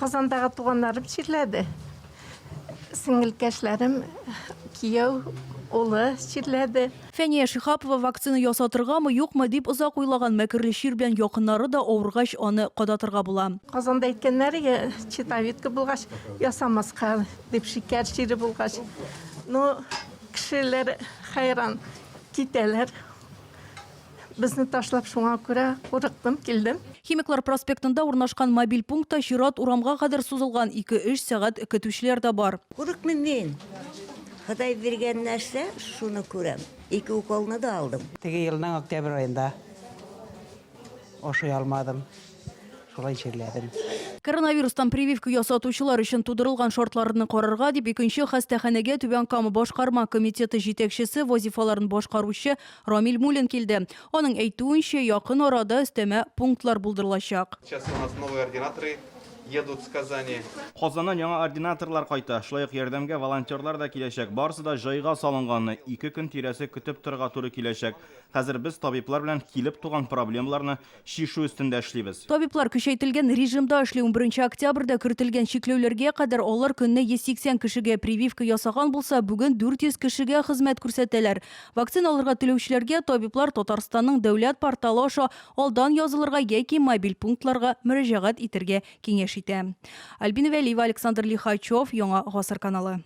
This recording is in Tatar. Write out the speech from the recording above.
Казандагы туганнарым чирләде. Сеңелкәшләрем, кияү, улы чирләде. Фәния Шиһапова вакцина ясатыргамы, юкмы дип озак уйлаган. Мәкерле чир белән якыннары да авыргач, аны кадатырга була. Казанда әйткәннәр иде, щитовидка булгач, ясамаска дип, шикәр чире булгач. Ну, кешеләр хәйран китәләр. Безне ташлап, шуңа күрә курыктым, килдем. Химиклар проспектында урнашкан мобиль пунктта чират урамга кадәр сузылган, ике-өч сәгать көтүчеләр дә бар. Курыкмыйм мин. Ходай биргән нәрсә, шуны күрәм. Ике уколны да алдым. Теге елның октябрь аенда ашый алмадым. Шулай чирләдем. Коронавирустан прививка ясатучылар өчен тудырылган шартларны карарга дип икенче хастаханәгә Түбән Кама башкарма комитеты җитәкчесе вазифаларын башкаручы Рамил Муллин килде. Аның әйтүенчә, якын арада өстәмә пунктлар булдырылачак. Сейчас у нас новые ординаторы едут с Казани. Казаннан яңа ординаторлар кайта. Шулай ук ярдәмгә волонтерлар да киләчәк. Барысы да җайга салынган. Ике көн тирәсе көтеп торырга туры киләчәк. Хәзер без табиблар белән килеп туган проблемаларны чишү өстендә эшлибез. Табиблар көчәйтелгән режимда эшли. Унберенче октябрьдә кертелгән чикләүләргә кадәр алар көненә 180 кешегә прививка ясаган булса, бүген 400 кешегә хезмәт күрсәтәләр. Вакцина алырга теләүчеләргә табиблар Татарстанның дәүләт порталы аша алдан язылырга яки мобиль пунктларга мөрәҗәгать итәргә киңәш итә. Альбина Вәлиева, Александр Лихачев, Яңа Гасыр каналы.